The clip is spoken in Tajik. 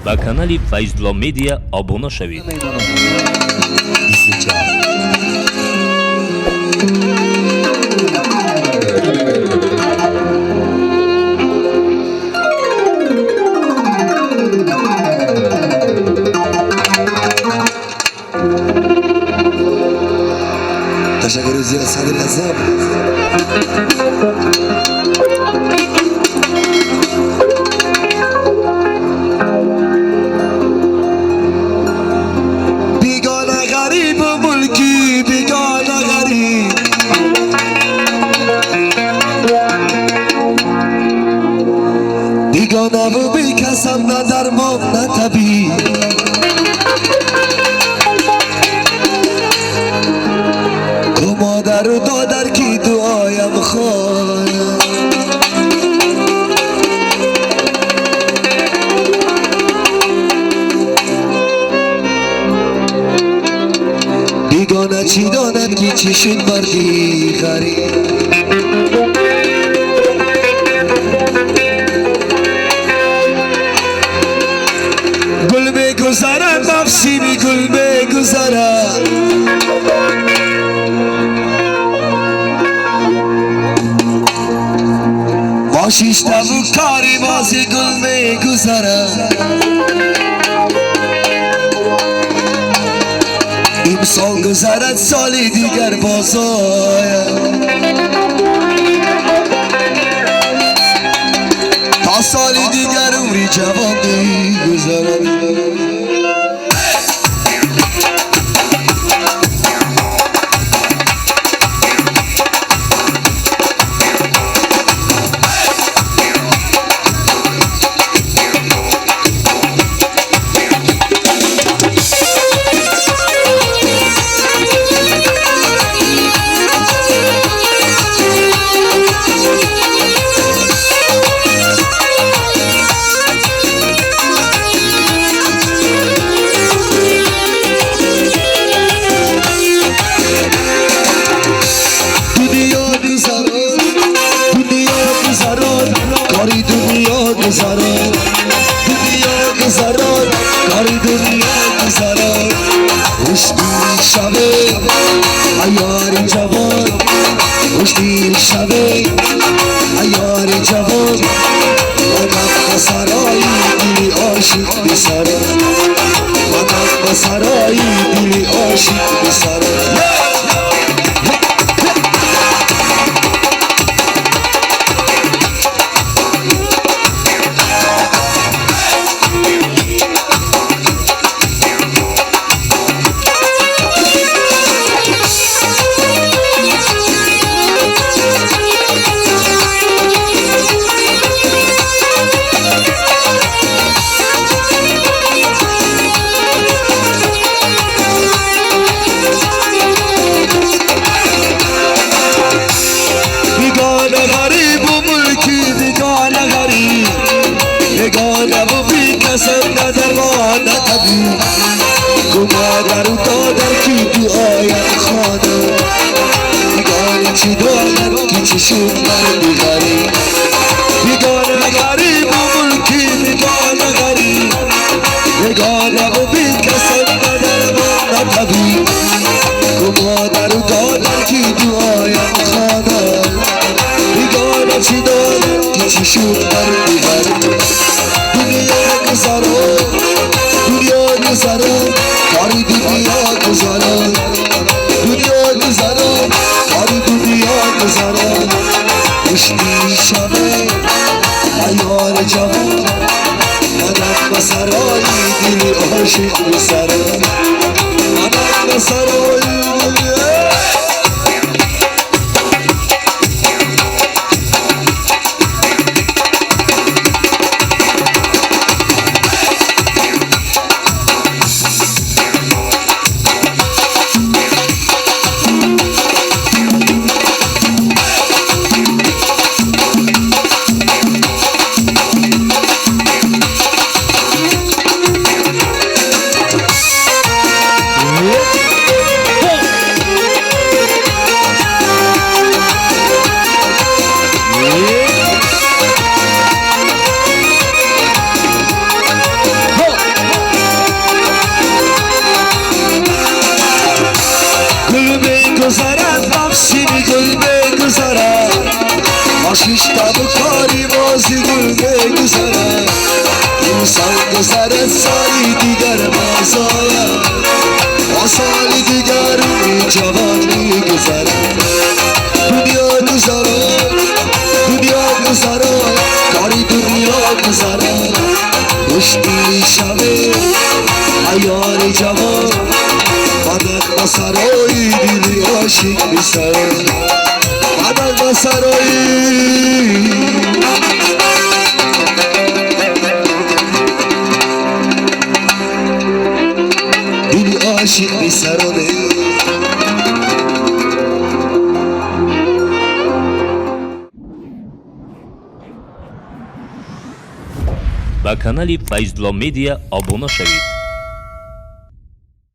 Ба канали Файзулло Медиа обуна шавед. Ташаккури зиёд, садри азам. Бегона ғарибу мулкӣ, бегона ғариб, бегонаву бекасам, на дармон, на табиб. Модару додар ки дуоям хонад, бегона чӣ донад ки чӣ шуд марди ғариб. Гул мегузарад, мавсими гул мегузарад, шиштаву кори бози гул мегузарад. Имсол гузарад, соли дигар боз ояд, то соли дигар умри ҷавон мегузарад. کاری دنیا گذران، دنیا گذران، کاری دنیا گذران. خوش دیر شبه عیار جوان، خوش دیر شبه عیار جوان. منم به سرایی دلی عاشق به سرا، منم به سرایی دلی عاشق به سرا. بیگانه غریب و ملکی، بیگانه غریب، بیگانه و بیکسم، نه درمان نه طبیب. کو مادر و دادر کی دعایم خواند، بیگانه چی داند که چی شد مردی غریب. بیگانه غریب و ملکی، بیگانه غریب، بیگانه و بیکسم، نه درمان نه طبیب. کو مادر و دادر کی دعایم خواند، بیگانه چی داند که چی شد مردی غریب. دنیا گذران، دنیا گذران، کاری دنیا گذران، دنیا گذران، کاری دنیا گذران. پشتی شبه عیار جوان، منم به سرایی دل عاشق به سرا، منم به سرایی دل. Yeah. Ришта бу кори бози гул мегузарад, имсол гузарад, соли дигар боз ояд, бо соли дигар умри ҷавон мегузарад. Дунё гузарад, дунё гузарад, кори дунё гузарад. Хушдил шаве, аёри ҷавон, бадақ ба сарои дили ошиқ бисарад, бадақ ба сарои дили ошиқ бисароде. Ба канали Файзулло Медиа обуна шавед.